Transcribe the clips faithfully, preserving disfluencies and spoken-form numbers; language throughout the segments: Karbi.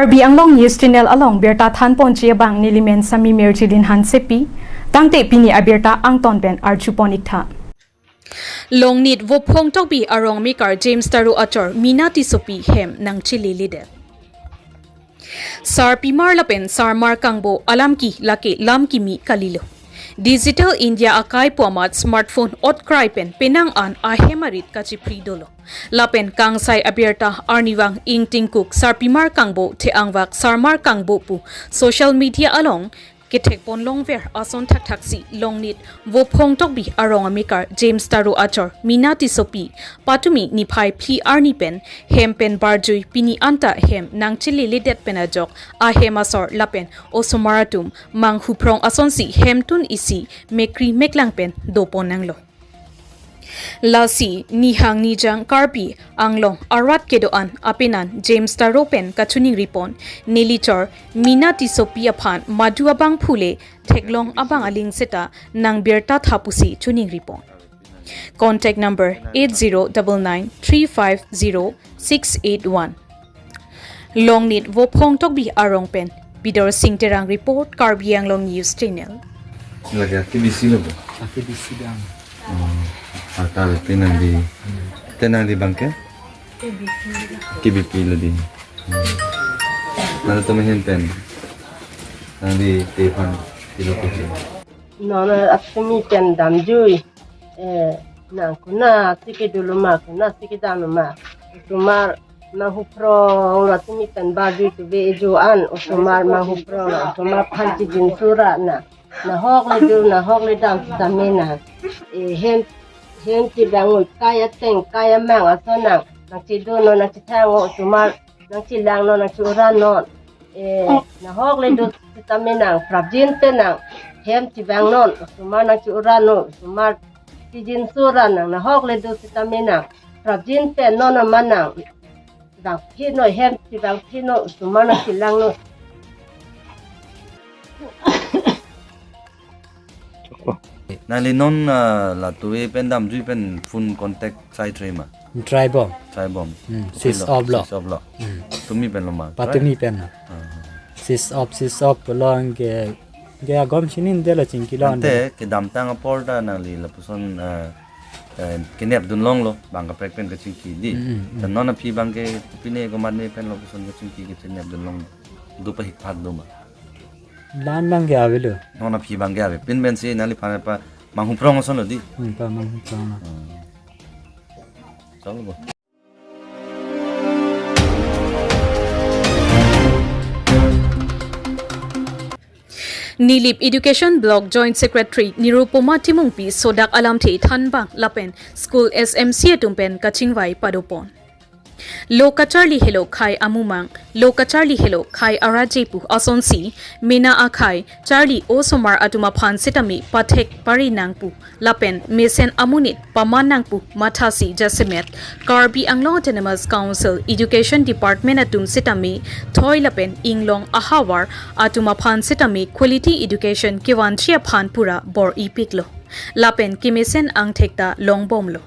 Karbi Anglong News Channel along birta thanponji abang nelimen Sami Mirjilin Hansepi, tangte pini abirta angton pen arjupon iktha. Longnit Vophong Tokbi arong mekar James Taro achor Mina Tissopi hem nangchileledet. Sarpimar lapen sarmar kangbo alam ke lake lam kimi kalilo. Digital India akai pu amat smartphone otkrai pen penang an ahem arit kachiphri dolo. Lapen kangsai abirta arnivang ingtingkuk sarpimar kangbo the-angvak sarmar kangbo pu social media along kethekpon longver ason thakthaksi Longnit Vophong Tokbi arong amekar James Taro achor Mina Tissopi patumi niphai phli arni pen hem pen barjui pini anta hem nangchileledet pen ajok ahem asor lapen osomar atum manghuphrong asonsi hemtun isi mekri meklang pen dopon nanglo. Lasi nihang nijang Karbi Anglong arat kedo-an apenan James Taro pen kachiningripon, nelichor Mina Tissopi aphan madu abang phule theklong abang aling seta nangbirta tha pusi chiningripon. Contact number eight zero double nine three five zero six eight one. Longnit Vophong Tokbi arong pen Bidor Sing Terang report, Karbi Anglong News Channel. Lagi aki bisi lo bo. Aki bisi dam. Oh, ata pinang di, tenang di bangke? K B P lo di. Hmm. Nang tu mahin pen. Nang di tepan kilo kuci. Nona apsemi pen damjui. Eh, nang kuna si kedolo ma, kuna si kedam ma. Osomar manghuphrong lo tumi pen barjui tuve ejo an, osomar manghuphrong lo, osomar phan chijin sura na. Nahok le do, nahok le dam sitame na. Eh, hem, hem chibang oi, kai ateng, kai amang ason nang. Nangchido non, nangchithang non, osomar nangchilang non, nangchi-ura non. Eh, nahok le do sitame nang, prapjin pen nang. Hem chibang non, osomar nangchi-ura non, osomar chijin sura nang, nahok le do sitame nang. Prapjin pen non aman nang. Bang phino hem, chibang phino, osomar nangchilang non. Nangli non, ah, latuve pen damjui pen phone contact sai try ma? Try bom. Try bom. Hmm, switch off lo. Switch off lo. Hmm. Tumi pen lo ma? Patumi pen lo. Ah. Switch off, switch off pulo ke, ke agom chini de lo chingki lo. Ante kedamtang apor ta nangli lapuson, eh, eh, kenep dun longlo, bang kaprek pen kachingki di. Hmm, hmm, hmm. Ta non aphi bangke pine komatne pen lapuson kachingki kachinep dun longlo. Do pahikphak do ma? La-an bangke avelo. Non aphi bangke ave. Pin pensi nangliphan pa manghuphrong ason lo di. Hmm, pa manghuphrong lo. Hmm. Chalo bo. Nilip Education Block Joint Secretary Nirupoma Timungpi sodak alamthe thanbang lapen school S M C atum pen kachingvai padopon. Lo kacharli helo khei amumang, lo kacharli helo khei araje pu asonsi, mena akhei charli osomar atum aphan sitame pathek pari nang pu, lapen mesen amonit paman nang pu mathasi jasemet, Karbi Anglong Autonomous Council Education Department atum sitame thoi lapen inglong ahavar atum aphan sitame quality education kevanji aphan pura bor-ipiklo. Lapen kemesen angthek ta longbomlo.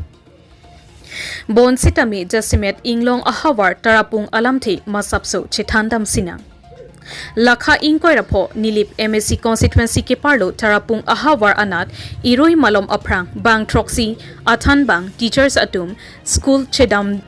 Bonsitame jasemet inglong ahavar tarapung alamthe masapso chethandam sinang. Lakha ingkoi ra pho Nilip M A C constituency keparlo tarapung ahavar anat irui malom aphrang bang throksi athanbang teachers atum school chedam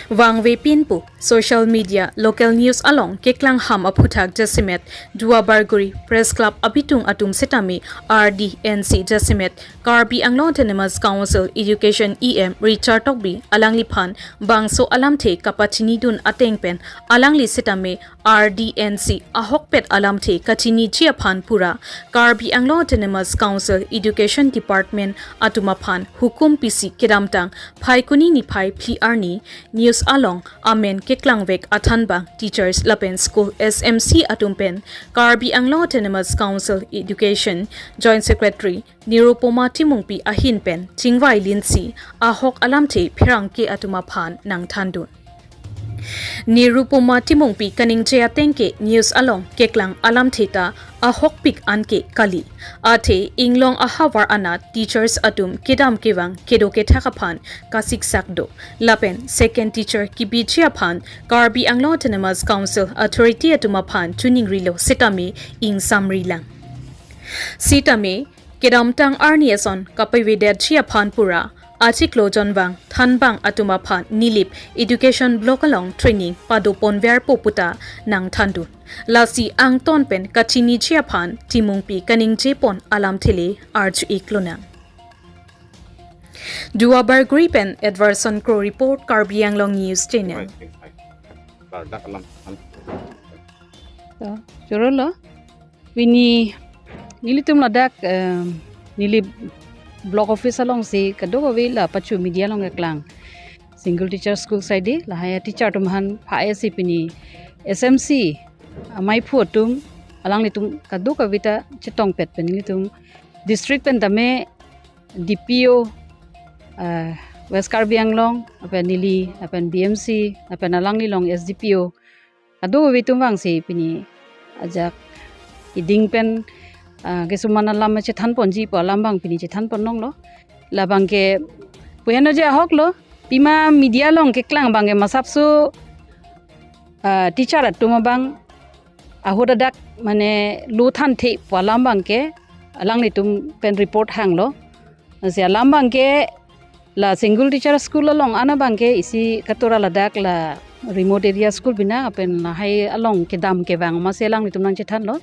vangve pin pu social media, local news along keklang ham aphuthak jasemet Duarbagori Press Club abitung atum sitame R D N C jasemet Karbi Anglong Autonomous Council Education E M Richard Tokbi alangliphan bangso alamthe kapachinidun ateng pen alangli sitame R D N C ahokpet alamthe kachiniji aphan pura Karbi Anglong Autonomous Council Education Department atum aphan hukum pisi kedamtang Phaikuni niphai phli arni news along amen keklangvek athanbang teachers lapen school S M C atum pen Karbi Anglong Autonomous Council Education Joint Secretary Nirupoma Timungpi ahin pen chingvai linsi ahok alamthe pherangke atum aphan nangthandun. Nirupoma Timungpi kaningje ateng ke news along keklang alamthe ta ahokpik anke kali. Athe inglong ahavar anat teachers atum kedam kevang kedo kethak aphan kasiksak do. Lapen second teacher kibiji aphan Karbi Anglong Autonomous Council authority atum aphan chuningrilo setame ingsamrilang. Setame kedamtang arni ason kapavedetji aphan pura achiklo jonvang thanbang atum aphan Nilip Education Block along training padoponverpo puta nangthandun. Lasi angton pen kachiniji aphan Timungpi kaningje pon alamthe le arju-iklonang. Dua Bargri pen Edwardson Kro report, Karbi Anglong News Channel. To, chorolo. Pini nelitum ladak, em, Nilip Block Office alongsi kadokave la pachu media along keklang single teacher school side lahai teacher atum aphan pha-esi pini S M C amaiphu atum alanglitum kadokave ta chetongpet pen nelitum district pen tame D P O, eh, West Karbi Anglong, lapen neli, lapen B M C, lapen alanglilong S D P O, kadokave atum vangsi pini ajak iding pen, ah, kesuman alam chethanponji pu alam abang pini chethanpon longlo. Labang ke puheno je ahoklo, pima media along keklang abang ke masapso, ah, teacher atum abang ahut adak mane lo thanthe pu alam abang ke alanglitum pen report hanglo. Lasi alam abang ke la single teacher school along an abang ke isi katora ladak la remote area school bina lapen lahai along kedam kevang amatsi alanglitum nangchethanlo.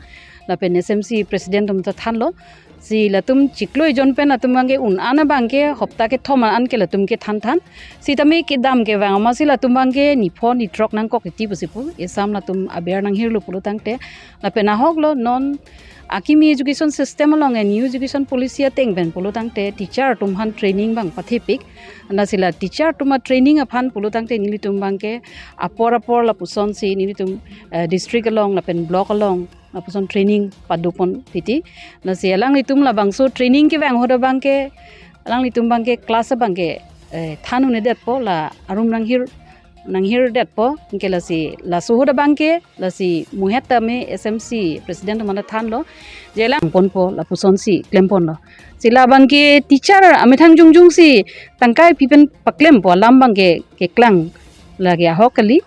Lapen S M C president atum ta thanlo. Si latum chiklo ejon pen latum abang ke un an abang ke hopta kethom an ke latum ke thanthan. Setame kedam kevang amatsi latum abang ke nipho nithrok nangkok iti pusi pu. Esam latum aber nanghirlo pulo tangte. Lapen ahoklo non akimi education system along a new education policy ateng pen pulo tangte teacher atum aphan training abang pathepik. Lasi la teacher atum a training aphan pulo tangte nelitum abang ke apor apor lapusonsi nelitum, eh, district along lapen block along lapuson training padopon titi. Lasi alanglitum labangso training kevang ahut abang ke alanglitum abang ke class abang ke, eh, than un-edetpo la arum nanghir nanghirdetpo, anke lasi laso ahut abang ke lasi muhet tame S M C president atum an thanlo, je langponpo lapusonsi klemponlo. Si labang ke teacher amethang jongjongsi tangkai pi pen paklempo alam abang ke keklang lake ahok kali.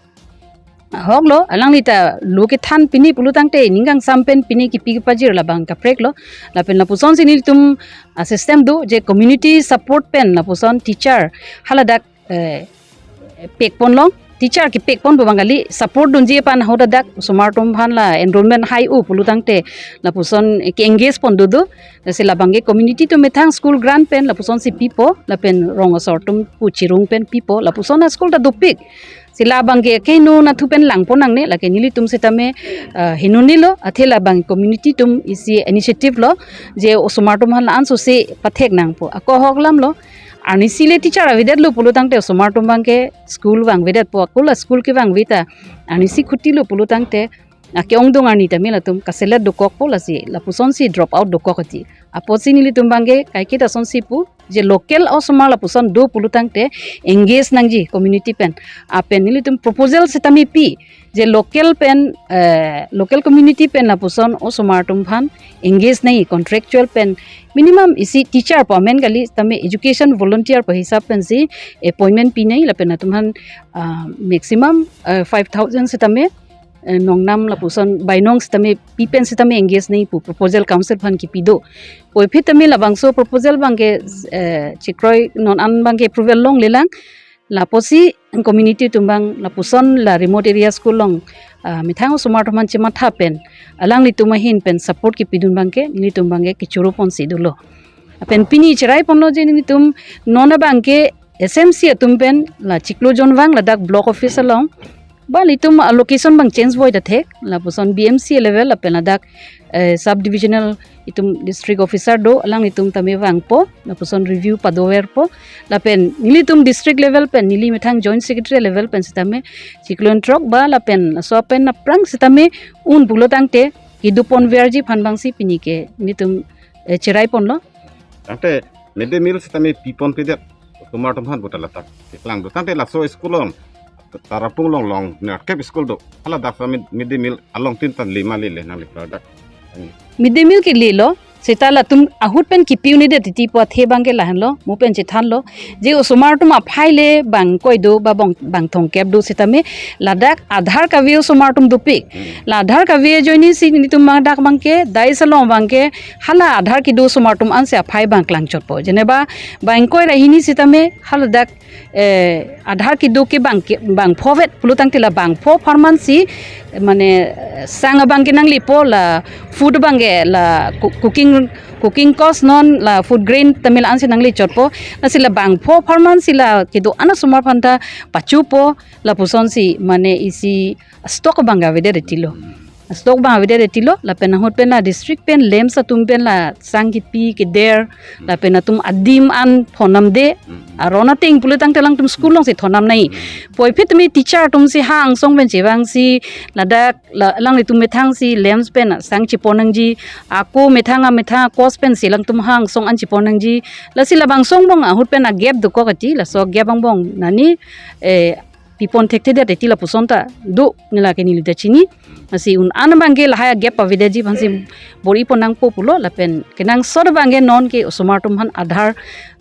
Ahoklo, alangli ta lo kethan pini pulo tangte ning kangsam pen pini kipi kepajir labang kapreklo. Lapen lapusonsi nelitum a system do je community support pen lapuson teacher haladak, eh, pekponlong, teacher kepekpon pu abang kali, support dunji aphan ahut adak osomar atum aphan la enrollment hai-o pulo tangte lapuson ke-engage pon dodo. Lasi labang ke community atum methang school grant pen lapusonsi pipo lapen rong asor atum pu chirung pen pipo, lapuson a school ta dopik. Si labang ke keno nathu pen langpon nangne, lake nelitum setame, ah, henonelo, athe labang community atum isi initiative lo, je osomar atum aphan la-an sose pathek nangpo. Ako ahok alamlo, arnisi le teacher avedetlo pulo tangte osomar atum abang ke school vangvedetpo, ako la school kevangve ta arnisi khutilo pulo tangte, ake-ongdung arni tame latum kaselet dokokpo lasi lapusonsi drop out dokok ati. Apotsi nelitum abang ke kaiketa asonsi pu je local osomar lapuson do pulo tangte engage nangji community pen. Apen nelitum proposal setame pi je local pen, eh, local community pen lapuson osomar atum aphan engage nangji contractual pen minimum isi teacher pu amen kali tame education volunteer pu hisap pensi appointment pi nangji lapen latum aphan, ah, maximum, eh, five thousand setame, eh, nongnam lapuson bainong setame pi pen setame engage nangji pu proposal council aphan kipi do. Puvoiphit tame labangso proposal abang ke, eh, chikroi non an abang ke approval longlelang. Lapusi community atum abang lapuson la remote area school along, ah, methang osomar atum aphan chematha pen alanglitum ahin pen support kipidun abang ke nelitum abang ke kechoro ponsi dolo. Lapen pini cherai ponlo je nelitum non abang ke S M C atum pen la chiklo jonvang ladak block office along ba ilitum a location abang change voidathe, lapuson B M C level lapen ladak, eh, sub divisional itum district officer do, alanglitum tame vangpo, lapuson review padoverpo, lapen nelitum district level pen neli methang joint secretary level pen setame chiklo throk ba lapen laso pen aphrang setame un pulo tangte kedoponverji aphan abangsi pini ke nelitum, eh, cherai ponlo. Tangte mid day meal setame pipon pedet osomar atum aphan puta ladak keklang do. Tangte laso school along Tarapung along long nerkep school do. Hala dak sa mid, mid day meal along tin tan lima lele nangli ladak. Mid day meal kelelo. Seta latum ahut pen kipi un-edet titi pu athe abangke lahenlo, mo pen chethanlo. Je osomar atum aphai le bang ingkoi do ba bang, bang thomkep do setame ladak Aadhaar kave osomar atum dopik. Hmm. La Aadhaar kave ajoine si nelitum ladak abangke, dais along abangke, hala Aadhaar kedo osomar atum ansi aphai bang klangchotpo. Jeneba bang ingkoi ra hini setame hala dak eh, Aadhaar kedo ke bang ke, bang pho vet pulo tangte la bang pho apharman si, mane, eh, sang abangke nanglipo la food abangke la coo-, cooking, cooking cost non la food grain tame la ansi nanglichotpo. Lasi la bang pho apharman si la kedo-an asomar aphanta pachopo lapuson si mane isi stock abang avedet tilo. Stock abang avedet tilo, lapen ahut pen la district pen LAMPS atum pen la sang kipi keder, lapen atum adim an thonamde, Hmm. aron ateng pulo tangte alangtum school alongsi thonam nangji. Hmm. Puvoiphit tame teacher atum si ha angsong pen chevangsi, ladak la, alanglitum methang si LAMPS pen sang chepon nangji, ako methang amethang cost pen si alangtum ha angsong an chepon nangji, lasi labang song angbong ahut pen a-gap dokok ati, laso a-gap angbong nani, eh, pipon thekthedet titi lapuson ta do neli ke neli ta chini. Lasi un-an abangke lahai a-gap avedetji aphansi bor-ipon nangpo pulo lapen kenangsot abangke non ke osomar atum aphan Aadhaar,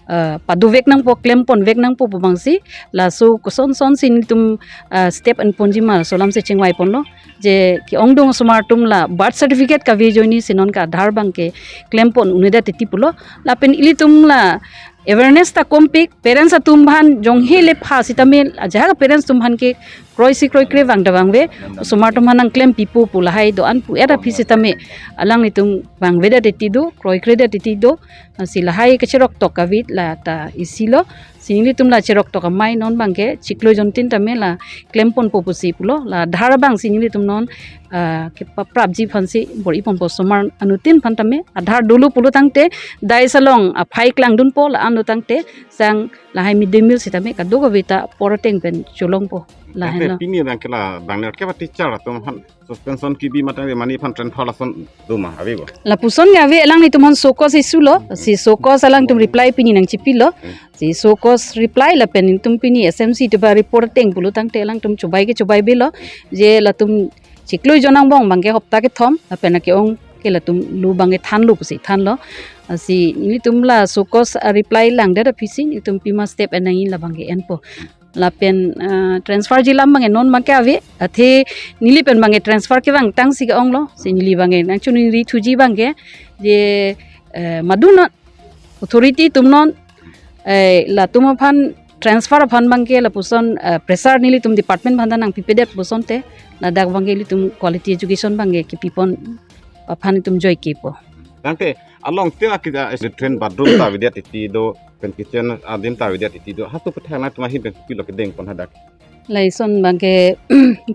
eh, padovek nangpo, klemponvek nangpo pu abangsi laso koson son si nelitum, eh, step enponji ma laso alam si chingvaiponlo. Je ke-ongdung osomar atum la birth certificate kave ajoine si non ke Aadhaar abangke klempon un-edet titi pulo. Lapen ilitum la awareness ta kompik, parents atum aphan jonghe le pha sitame, ajahak parents atum aphan ke kroisi kroikre vang ta vangve, osomar atum aphan nangklem pipo pu lahai do-an pu-et aphi sitame, alanglitum vangvedet titi do, kroikredet titi do, si lahai kacheroktok kavit la ta isilo, si nelitum la cheroktok amei non abangke, chiklo jontin tame la klemponpo pusi pulo, la Aadhaar abang si nelitum non, ah, kepaprapji aphansi bor-iponpo osomar anuttin aphan tame, Aadhaar dolo pulo tangte, dais along aphai klangdunpo la-an lo tangte, sang lahai mid day meal sitame kadokave ta apor ateng pen cholongpo. Lahenlo. Tangte pini abangke la bang nerkep a-teacher atum aphan suspension kibi mate mane aphan transfer lason do ma ave bo? Lapuson ke ave, alanglitum aphan show cause isulo, si show cause alangtum reply pini nangchipilo. Hmm. Si show cause reply lapen nelitum pini S M C atum aphan report ateng pulo tangte alangtum chobai ke chobaivelo. Je latum chiklo jon angbong abangke hopta kethom, lapen ake-ong ke latum lo abangke thanlo pusi thanlo. Lasi nelitum la show cause a-reply langdet aphi si nelitum pima step en nangji la abangke enpo. Lapen, ah, transferji alam abangke non abangke ave, athe neli pen abangke transfer kevang tangsi ke-onglo, si neli abangke nangchoningri thuji abangke, je, eh, maduna authority atum non, eh, latum aphan transfer aphan abangke lapuson, eh, pressure nelitum department aphan ta nangpipedet puson te, ladak abangke ilitum quality education abangke kipipon aphan itum joikepo. Tangte along tin akida latrine bathroom ta avedet titi do, pen kitchen adim ta avedet titi do, halaso aphuthak nangtum ahin pen kopilo kedengpon hadak? Lason abangke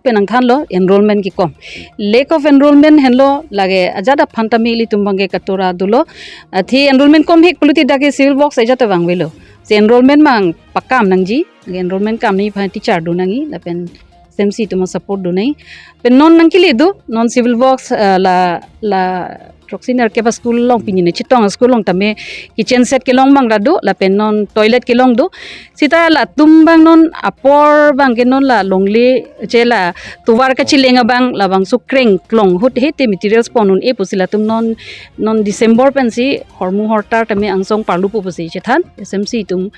pen nangthanlo enrollment kekom. Lack of enrollment henlo, lake ajat aphan tame ilitum abangke katora dolo. Athe enrollment komhek pulote dak ke civil works ajat ta vangvelo. Si enrollment abang pakam nangji, enrollment kam nangji aphan teacher do nangji, lapen S M C atum support do nangji. Pen non nangkele do, non civil works, eh, la, la throksi nerkep a-school along pini ne chetong a-school along tame kitchen set kelong abang ta do, lapen non toilet kelong do. Seta latum abang non apor abangke non la longle, che la tovar kacheleng abang labangso kreng klong ahut hete materials pon un-e pusi latum non, non December pensi hormu hortar tame angsong parlupo pusi chethan S M C atum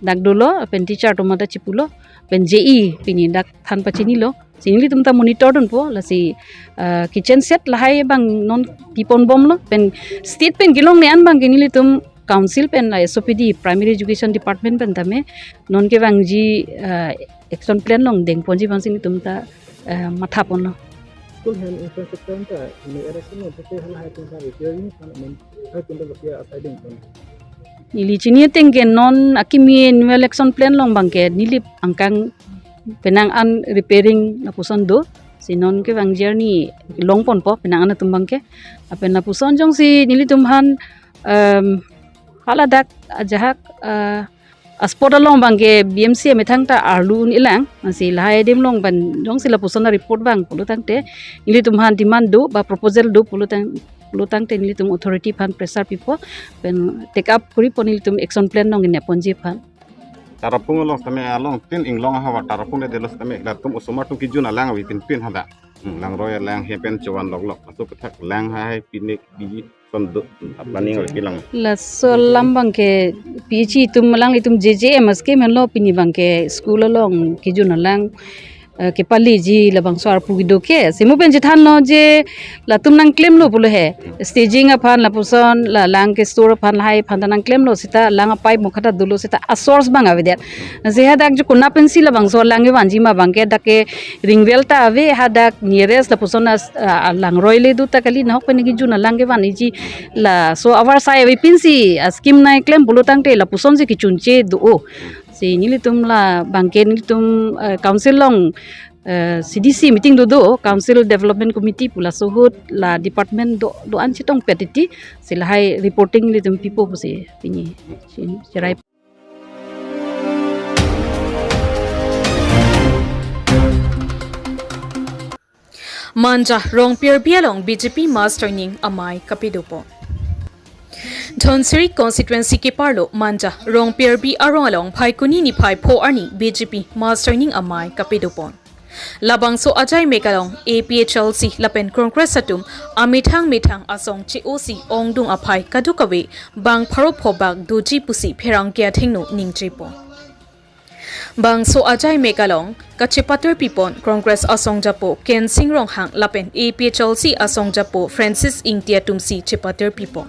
dak dolo, pen teacher atum ta chipulo, pen J E pini dak than pachinilo. Si nelitum ta monitor dunpo, lasi, ah, kitchen set lahai abang non piponbomlo, pen state pen kelongle an abangke nelitum council pen la S O P D, Primary Education Department pen tame non kevangji, ah, action plan along dengponji aphansi nelitum ta, ah, mathaponlo. School hem infrastructure ta ini era sini tete hal hai tum sa repair ini kan men hai tum ta bakia asai dengpon. Neli chini ateng ke non akimi annual action plan along abangke neli angkang penang an repairing lapuson do, si non kevangji arni longponpo penang an atum abangke. Lapen lapuson jongsi nelitum aphan, em, haladak ajahak, eh, a-spot along abangke B M C amethang ta arlu un-elang, lasi lahai adim along pen jongsi lapuson a-report vang pulo tangte, nelitum aphan demand do ba proposal do pulo tang, pulo tangte nelitum authority aphan pressure pipo, pen take up koripo nelitum action plan along inyaponji aphan. Tarapung along sitame along tin inglong ahavar Tarapung le delo sitame latum osomar atum kejun alang ave pinpin hadak. Hmm, langroi alang he pen chovan loklok. Laso aputhak lang hai pine pi son do, hmm, planning ave kelang. Laso alam abangke P H E atum alanglitum J J M scheme henlo, pini abangke school along kejun alang, eh, kepaleji labangso arpu kedo ke. Simo pen chethanlo je latum nangklemlo pulo he. Staging aphan lapuson la lang ke store aphan lahai aphan ta nangklemlo seta lang apipe mokha ta dolo seta a-source abang avedet. Lasi hadak jo konat pensi labangso alang kevanji ma abangke dak ke Ringvel ta ave, hadak nearest lapuson as-, ah, langroi le do ta kali, nahok pen kejun alang kevanji laso avarsai ave pinsi a-scheme nangklem pulo tangte lapusonsi kechunche do-o. Si nelitum la abangke nelitum, eh, council along, eh, C D C meeting dodo, Council Development Committee pu laso ahut la department do, do-an chetongpet titi, si lahai reporting nelitum pipo pusi pini, si, cherai. Manja Rongpirbi along B J P mass joining amei kapedopon. Dhansiri constituency keparlo Manja Rongpirbi arong along Phaikuni niphai pho arni B J P mass joining amei kapedopon. Labangso ajaimek along A P H L C lapen Congress atum amethang methang asong che-osi ongdung aphai kadokave bang pharo phobak doji pusi pherangke athengno ningjepon. Bangso ajaimek along kachepatirpipon Congress asongjapo Kensing Ronghang lapen A P H L C asongjapo Francis Ingti atumsi chepatirpipon.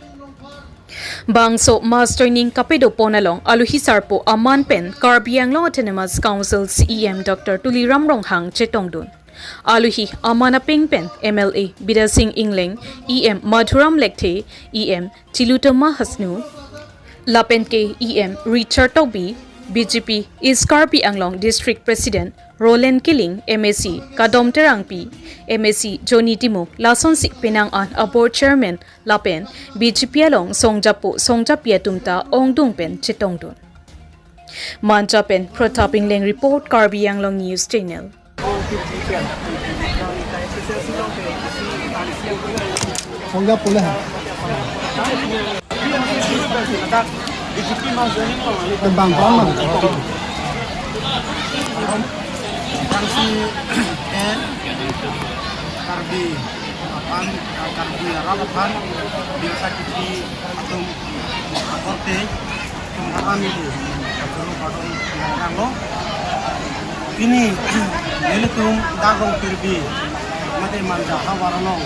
Bangso mass joining kapedopon along alohi sarpo aman pen Karbi Anglong Autonomous Council C E M Doctor Tuliram Ronghang chetongdun. Alohi aman apeng pen M L A Bidya Sing Engleng, E M Madhuram Lekthe, E M Tilottama Hasnu, lapen ke E M Richard Tokbi, B J P East Karbi Anglong District President Roland Killing, M A C Kadom Terangpi, M A C Johnny Timung, lasonsi penang an a-board chairman lapen B J P along songjapo songjapi atum ta ongdung pen chetongdun. Manja pen Pratap Engleng report, Karbi Anglong News Channel. Songjapo le ha. Bang bang. Bang si, eh, Karbi aphan, Karbi arat aphan, biasa kiti atum akorte, atum haram ini, atum kardom yang lo. Pini, nelitum dak Rongpirbi, mate Manja havar along,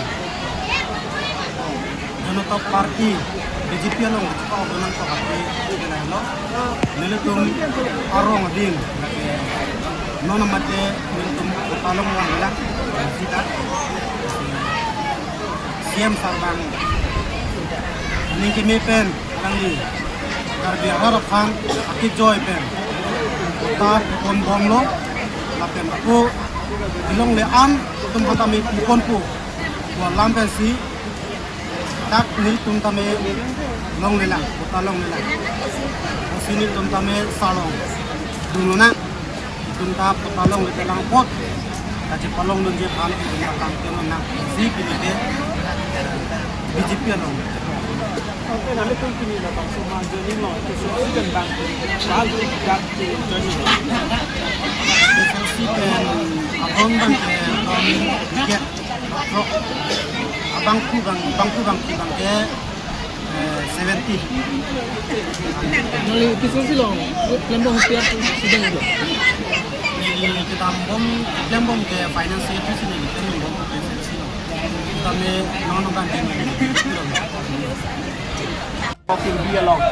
Janata Party, B J P along, chepakdun nangkok ave, ave lahelo. Nelitum arong adin, non mate nelitum patalong lang lang, sita. C M sir abang ning keme pen, alangli Karbi arat aphan akejoi pen patta ponbomlo, lapen ako kelongle an atum aphan tame ponpo pu alam pensi dak nelitum tame longlelang, patta longlelang. Pusi nelitum tame salong dunlonang, itum ta patta longlelang apot kachepalongdunji aphan itum ta tangte lonang, si pini ke B J P along. Oke, nanglitum pini labangso mass joining along, K S L C pen bang, bang joining. K S L C pen abang bang ke bang ke Abangphu bang, abangphu bang, bang ke, eh, seventy. Nangli K S L C along klembom P R student lo. Neli kedambom, klembom ke finance secretary si neli klembom K S L C along. Tame non non kan klembom. Program P B along,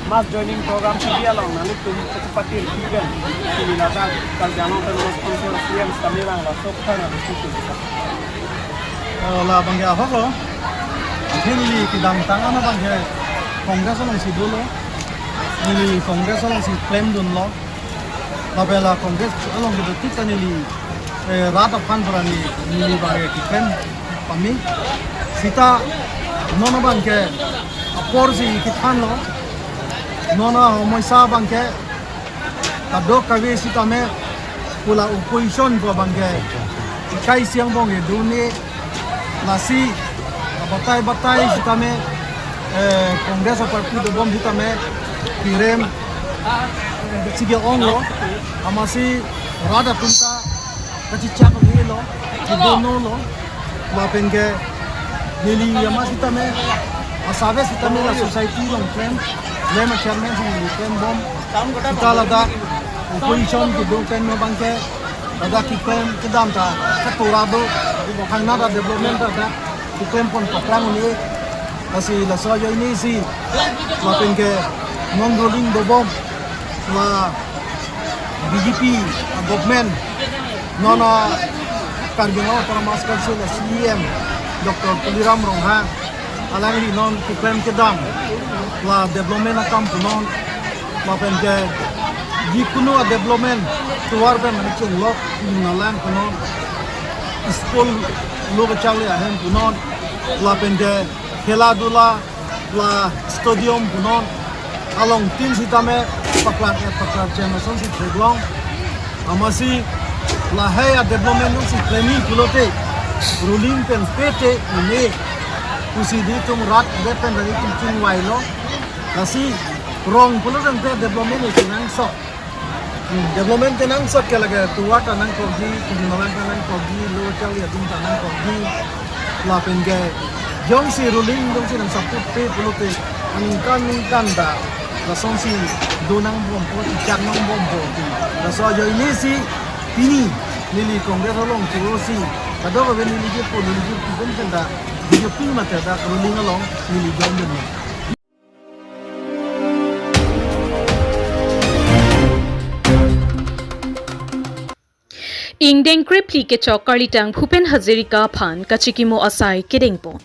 mass joining program P B along, nanglitum kachepatir P B, pini ladak Karbi Anglong Autonomous Council C E M sitame vang laso aphan nanglitum. Oh, la abangke ahok lo. Neli kedamtang an abangke Congress alongsi dolo. Neli Congress alongsi klemdunlo. Lapen la Congress along kedo tik ta neli, eh, rat aphan pura neli, neli abangke keklem pame. Sita non abangke aporsi kethanlo. Non ahomoisa abangke kadokave sitame pu la opposition pu abangke ikaisi angbong kedo ne, lasi batai batai sitame, eh, Congress aparty dobom sitame pirem Sige onglo, amatsi rat atum ta kachechak lelo, kidono lo, lapen ke neli amat sitame, asave sitame la society along klem, klem a chairman si klem bom, kita ladak opposition kedo klem abang ke, ladak keklem kedam ta, ketora do, hangnat a development ta, ta, keklem pon paprang un-e, lasi laso ajoine si, lapen ke non ruling dobom, la B J P government, non a Karbi Anglong Autonomous Council a C E M, Doctor Tuliram Ronghang, alangli non keklem kedam, la development akam punon, lapen ke, jikunu a development, tovar pen mane chenglok, ningnalang punon, school lo kachale ahem punon, lapen ke, khela dula, la stadium punon, along tin sitame paklar et paklar chen asonsi theklong. Amatsi lahai a development alongsi klem-i pulote, ruling pen pete un-e pusi nelitum rat det pen nelitum chingvailo. Lasi rong pulo tangte development isi nangsot. Development kenangsot ke lake tovar ta nangkokji, kujimala ta nangkokji, lo chali atum ta nangkokji. Lapen ke jongsi ruling jongsi nang support pe pulote aningkan ningkan ta lasonsi do nangbompo, chechak nangbompo. Laso ajoine si pini neli Congress along churo si kadokave neli kepu, neli kepu pen pen ta video pin mate ta ruling along neli join dunlo. Ingdeng krephli kechok karlitang Bhupen Hazarika aphan kachikimo asai kedengpon.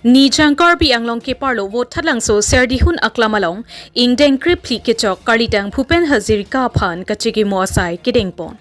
Nijang Karbi Anglong keparlo Vothatlangso Serdihun Aklam along, ingdeng krephli kechok karlitang Bhupen Hazarika aphan kachikimo asai kedengpon.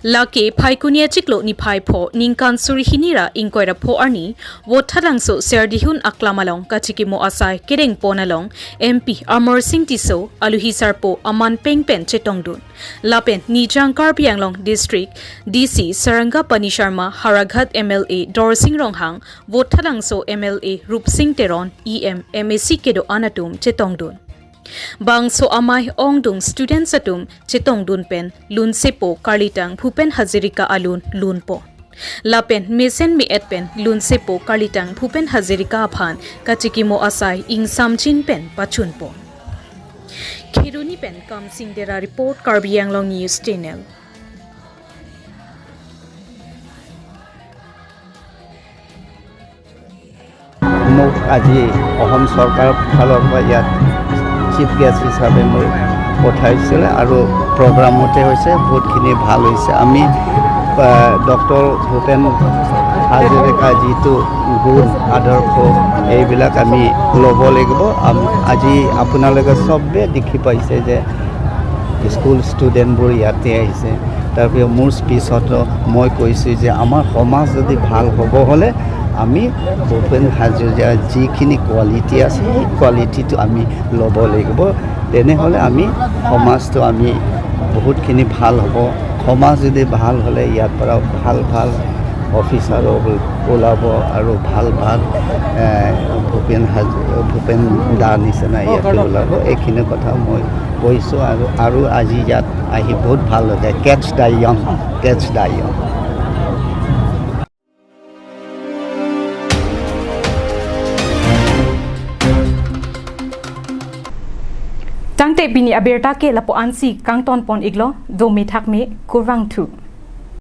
Lake Phaikuni achiklo niphai pho ningkan suri hini ra ingkoi ra pho arni, Vothatlangso Serdihun Aklam along kachikimo asai kedengpon along M P Amarsing Tisso, aluhi sarpo Aman Peng pen chetongdun. Lapen Nijang Karbi Anglong District D C Saranga Pani Sharma, Howraghat M L A Dorsing Ronghang, Vothatlangso M L A Rupsing Teron, E M, M A C kedo-an atum chetongdun. Bangso amei ongdung students atum chetongdun pen lunsepo karlitang Bhupen Hazarika alun lunpo. Lapen mesen me-et pen lunsepo karlitang Bhupen Hazarika aphan kachikimo asai ingsamjin pen pachunpo. Kheroni pen Kamsing Dera report, Karbi Anglong News Channel. মোক আজি অসম চৰকাৰৰ ফালৰ পৰা ইয়াত chief guest হিচাপে মোৰ পঠাইছিলে আৰু প্ৰগ্ৰাম মতে হৈছে, বহুতখিনি ভাল হৈছে। আমি, আহ, ডক্টৰ ভূপেন হাজৰিকাৰ যিটো গুণ, আদৰ্শ, এইবিলাক আমি ল'ব লাগিব। আম-, আজি আপোনালোকে চবে দেখি পাইছে যে স্কুল ষ্টুডেণ্টবোৰ ইয়াতে আহিছে। তাৰ পিছত মোৰ স্পিচতো মই কৈছোঁ যে আমাৰ সমাজ যদি ভাল হ'ব হ'লে আমি ভূপেন হাজৰিকাৰ যিখিনি কোৱালিটি আছে, সেই কোৱালিটিটো আমি ল'ব লাগিব। তেনেহ'লে আমি সমাজটো আমি বহুতখিনি ভাল হ'ব। সমাজ যদি ভাল হ'লে ইয়াৰ পৰা ভাল ভাল অফিচাৰো ওলাব আৰু ভাল ভাল, এ, ভূপেন হাজ-, ভূপেন দাৰ নিচিনা ইয়াতে ওলাব। এইখিনি কথা মই কৈছোঁ আৰু, আৰু আজি ইয়াত আহি বহুত ভাল লাগে। Catch the young, catch the young. Tangte pini abirta ke lapu-ansi kangtonpon iklo, dome thakme, kurvangthu.